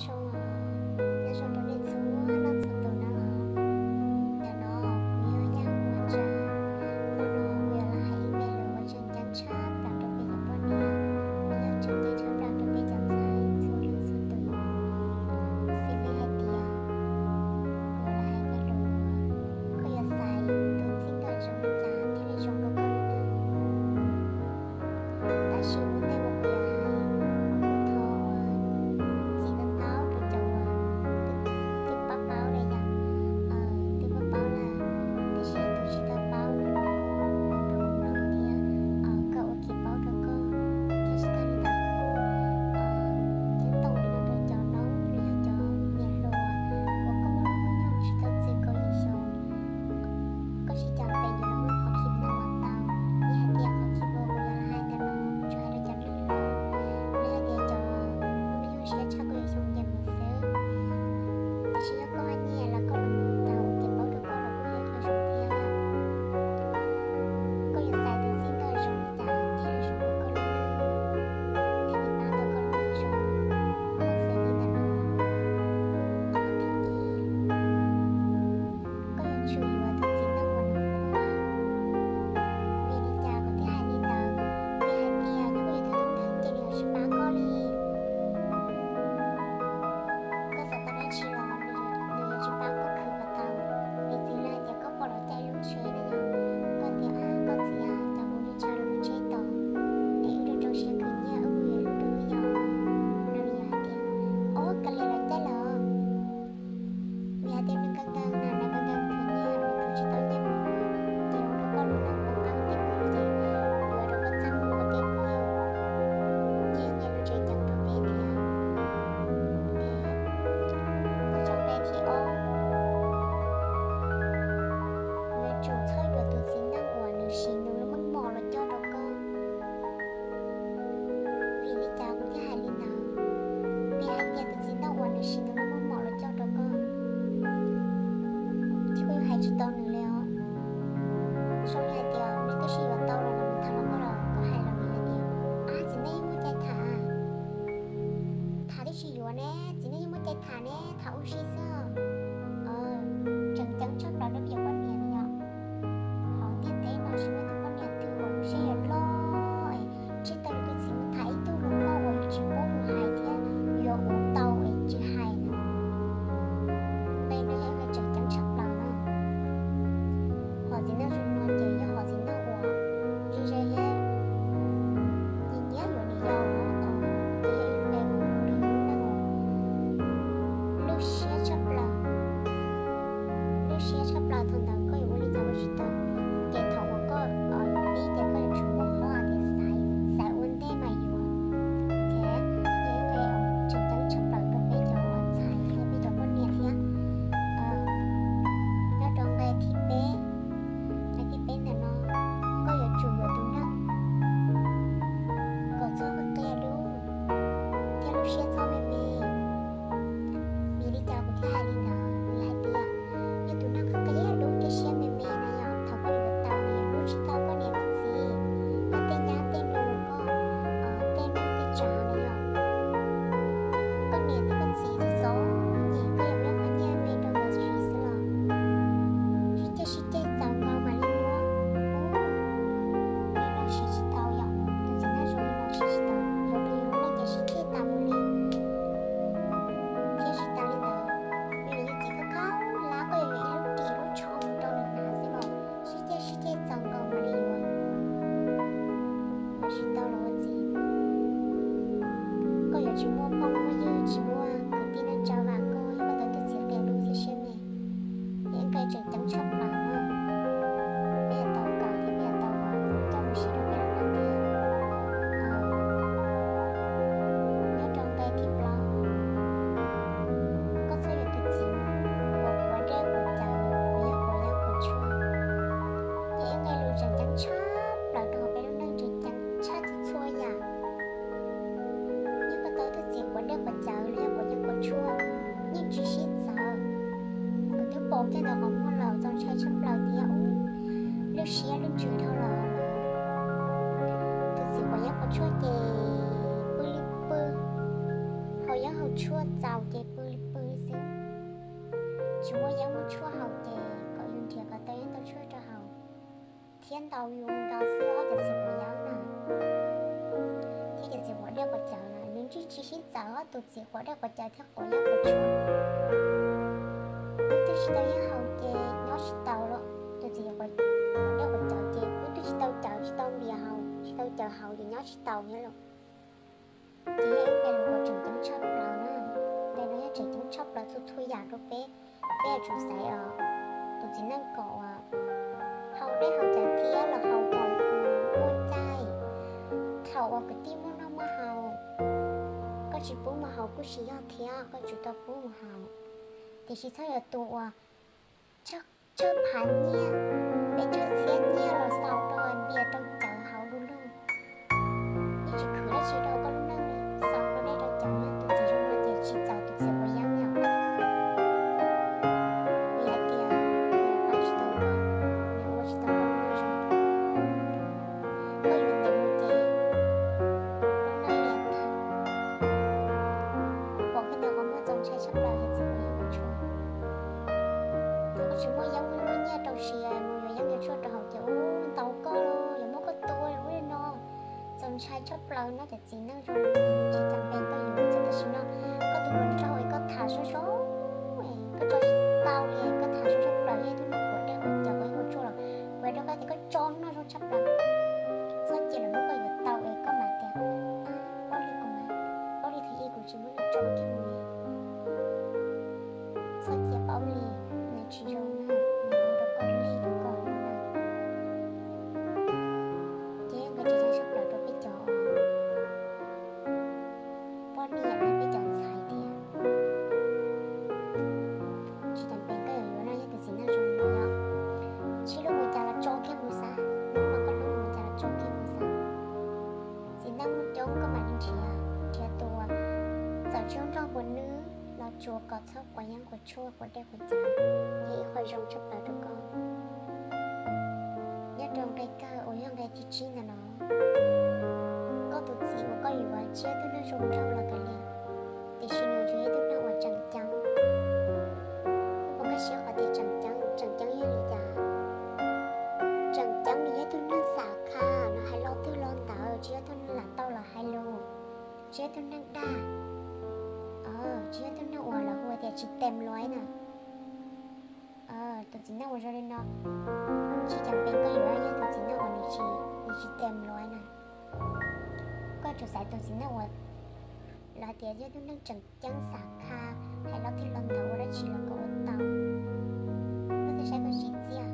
Nyob zoo, nyob zoo rau nej txhua leej txhua tus na. Ntawm no kuv yog Yaj Ua Tsa. Hmo no kuv yuav los hais ib lo lus uas tseem ceeb tshaj plaws rau peb cov poj niam, los yog tseem ceeb tshaj plaws rau peb cov ntxhais txhua leej txhua tus. Xws li hais tias, kuv yuav los hais ib lo lus uas koj yuav xaiv tus txiv nkawm zoo li cas thiaj li zoo rau koj. Tab sis ua ntej uas kuv yuav hais, kuv thov ua txiv ntau ntau rau cov uas twb paub paub lawm yom, twb paub paub lawm, tiam sis tus tsis tau paub no los kuj ua rau kuv mloog thiab koj ua kev paub rau koj, thiab tsis tag li ntawd kuv kuj ceeb toom li no rau cov noob los yog cov niam hluas uas koj muaj lub hnub nyoog tsis tau txwm kaum yim xyoo. Koj tsis coj pes yuav los muaj qhov khib ntau los tau. Yog hais tias qhov khib uas kuv yuav los hais ntawm no tsuas hais rau cov neeg laus, los yog tias cov uas muaj hnub nyoog siab tshaj kaum yim xyoo ces mus xwb. Tiam sis yog koj nyiam los koj los mus tau ua kev paub rau koj los kuj yog ib qho zoo thiab. Koj yuav xaiv tus txiv nkawm zoo li cas thiaj li zoo rau koj lub neej, thiaj li pab tau koj lub neej zoo? Xws li ntawm no, qhov thib ib, koj yuav tsum yuav tus txiv neej uas nws qhuas. Vim li cas kuv thiaj hais li ntawd? Vim hais tias yog koj yuav tus tub nkeeg ces nws yuav tsis pab koj li. Koj xav tau dab tsi los nws yuav tsis pab koj khwv kom tau. Piv txwv li hais tias koj pom lawv caij lub tsheb na yom, koj tias, koj txiv, cas kuv tsis tshawb lub tsheb tod, es wb rau rau siab khwv nyiaj wb mus yuav ib lub dua yom. No nws yuav hais tias, o, kav liam lawv caij lawm. Vim hais tias nws nkees nkees na, nws nkees nkees khwv nyiaj, nws khwv tsis tau nyiaj mus, ces ua rau koj lub neej poob qab ua tib phooj ywg, yuav rau koj txaj muag ua tib phooj ywg, ces yog lub tseem ceeb rau peb thiab. Ces koj tsoo nqe thib ob, yuav tsum txhob yuav tus txiv neej uas nws siv nws lub meej mom los coj rau koj. Vim li cas kuv thiaj hais li ntawd? Vim hais tias tus txiv neej uas nws siv nws lub meej mom los coj rau koj, ces koj yuav hais tsis tau nws li os. Zoo li hais tias nws twb sib yuav tau los nws mus tham hluas nkauj los koj hais los nws hais tias, ab, txiv neej yeej muaj cai tham. Tham twb tsis yuav ne, txiv neej yeej muaj cai tham ne, tham ua si xwb. Tseem ceeb tshaj plaws rau peb cov poj niam no yom. Hauv ntiaj teb no tsis muaj ib tug poj niam twg uas lub siab yuav loj es ntsib tau tus txiv mus tham ib tug hluas nkauj uas yus tsis paub mus hais thiab yuav ua tau es tsis hais na. Nqe no yog nqe tseem ceeb tshaj plaws na. Hom txiv neej zoo no ces yog hom txiv neej uas ze ze thiab nyiam nyiam yuav niam yau, ces yog ib nqe uas ua rau yus lub neej uas lwj siab tshaj plaws. Lwj siab tshaj plaws thaum ntawd koj yuav ua li cas ua tsis tau. Ces thaum uas koj yuav pib ces koj yuav tsum muaj qhov hais tias xaiv, xaiv ua ntej mas yuav. Ces yog ib nqe tseem ceeb tshaj plaws rau peb cov ntxhais thiab peb cov poj niam thiab. Nyob rau nqe thib peb, nqe thib peb ntawm no, koj yuav tsum yuav tus neeg kom txhob qia dub thiab lub siab txhob me me. Vim li cas kuv thiaj hais li ntawd? Vim hais tias yog tus neeg qia dub thiab siab me me na yom, thaum koj yuav tau nws yuav hlub tsis tau koj niam koj txiv, koj tej nyab tej nus, koj tej neej tej tsav na yom. Koj niam thiab koj txiv txom nyem, koj yuav muab qhov nyiaj me rau nkawd siv xwb los sib ceg sib ceg txaus nkaus mam li muab. Ub, li no siv tsis tau yom, tus txiv neej zoo li no siv tsis tau, yuav rau yus lub neej ces sib ceg tas mus li. Thiab tsis tas li ntawd, yus niam yus txiv khawb khawb hlab, koj yuav yuav ib lub ris lub tsho mus rau nws hnav xwb los sib ceg sib ceg txaus nkaus mam li yuav. Yuav tsis tau los ua txiv, koj yuav tsis muaj phooj muaj ywg, tsis muaj kwv tij neej tsa vam koj, yog koj tau tus txiv qia dub thiab siab me. Yog ib nqe tseem ceeb tshaj plaws na. Peb yuav tau kawm thiab peb yuav tau coj mus siv rau peb lub neej thiab. Nyob rau nqe thib plaub, koj txhob yuav tus txiv uas quav dej quav cawv los yog quav yeeb quav tshuaj. Yog ib nqe lus tseem ceeb tshaj plaws rau hauv peb lub neej, tseem ceeb tshaj txhua txhua yam. Yog koj tau tus txiv quav dej quav cawv los yog quav yeeb quav tshuaj, yeej tsis sib txawv. Kuv twb pom kiag ntawm qhov muag lawm, txaus ntshai tshaj plaws thiab, lwj siab lwj ntsws dhau los. Tus txiv quav yeeb quav tshuaj ces pw li pw, haus yeeb haus tshuaj txaus ces pw li pw xwb. Tsis muaj yeeb muaj tshuaj haus ces kom yus nrhiav kom tau yeeb tau tshuaj rau haus thiab ntaus yus nkaus xwb ob cov txiv quav yeeb na, thiab cov txiv quav dej quav cawv na, nws ntsib tsis sib txawv ob tus txiv quav dej quav cawv thiab quav yeeb quav tshuaj. Hnub twg tsis tau yeeb haus ces nyob tsis taus lawm. Tus txiv quav dej quav cawv ces hnub twg tsis tau cawv tsis tau npias haus tsis tau cawv haus ces nyob tsis taus thiab lawm. Ces yog ib qho lus uas tseem ceeb tshaj plaws na. Ntawm no yog tseem ceeb tshaj plaws txhua txhua yam rau peb. Peb yuav tsum xaiv os, tus txiv neej kom uas haus dej haus cawv thiab los haus kom muaj caij. Thaum uas kwv tij muaj noj muaj haus, koj tsis pub mus haus kuj tsis yog thiab, koj tsum tau pub mus haus. Tiam sis txhob yog tus uas tshaj phav nyiaj, peb tshaj txhiab nyiaj los xaus rau npias rau cawv haus du lug. Yeej tsis khwv dab tsi rau koj lub neej li, xaus rau dej rau cawv. Tus txiv zoo no ces tsis txaus tus txiv quav yeeb yom. Vim hais tias nws pab tsis tau koj, nws ua tsis tau koj lub neej zoo. Koj yuav ntev mus ces koj noj liam tag. Pom kiag ntawd qhov muag txaus ntshai tshaj plaws yog txiv quav yeeb quav tshuaj. Thaum koj tsis muaj yeeb muaj nyiaj rau siav mus yuav yeeb yuav tshuaj rau haus ces ua ntaus koj, yuav muab koj tua lub li no. Txaus ntshai tshaj plaws no cov txiv neej zoo tsis cam pes koj yuav txog tam sim no. Koj tus hluas nraug es koj tham zoo zoo, koj tso tsis tau li, koj tham zoo tshaj plaws, yog ib tug neeg quav dej quav cawv quav yeeb quav tshuaj los kuv hais rau koj tias koj tso noj zoo tshaj plaws. Txhob cia lwm hnub koj yuav tau es koj mam tias, ob li kuv mas, ob li thaum ub kuv tsis muab nws tso kiag mus li. Txhob cia paub li, nws tsis zoo na, nws ua rau koj lig rau koj na. Ces nkawd tsis tshaj plaws rau peb cov poj niam thiab peb cov ntxhais thiab. Tsis cam pes koj yuav yuav no yog tus txiv neej zoo li no. Sib hlub mus cas los tso kiag mus xav, hlub mas koj hlub mus cas los tso kiag mus xav. Txiv neej muaj coob koj mam li nrhiav, nrhiav tus uas txawm tsis zoo nraug npaum nws los tsuas kom txhob quav yeeb quav tshuaj quav dej quav cawv, yog ib qho zoo tshaj plaws rau koj. Nyob rau nqe kawg uas yog nqe tsib tsib ntawm no, koj tus txiv uas koj yuav tsis yog ib tug neeg zoo nraug los kav liam, tiam sis nws tsuas yog ib tug neeg uas tseem ceeb. Koj puas nkag siab qhov tias tseem ceeb, tseem ceeb yog li cas? Tseem ceeb nws yog ib tug neeg xam khas, nws hais lo twg lo ntawd, tsis yog ib tug neeg lam tau los hais lus, tsis yog ib tug neeg dag, tsis yog ib tug neeg uas lawv hu tias tsis tes luav na. Tus txiv neej uas zoo li no, tsis cam pes koj yuav yog tus txiv neej uas nws tsis, nws tsis tes luav na. Koj tsum xaiv tus txiv neej uas lawv hais tias yog tus neeg tseem ceeb xam khas, hais lo twg lo ntawd ua dab tsi los koj ua tau. Koj thiaj saib koj tsim txiaj.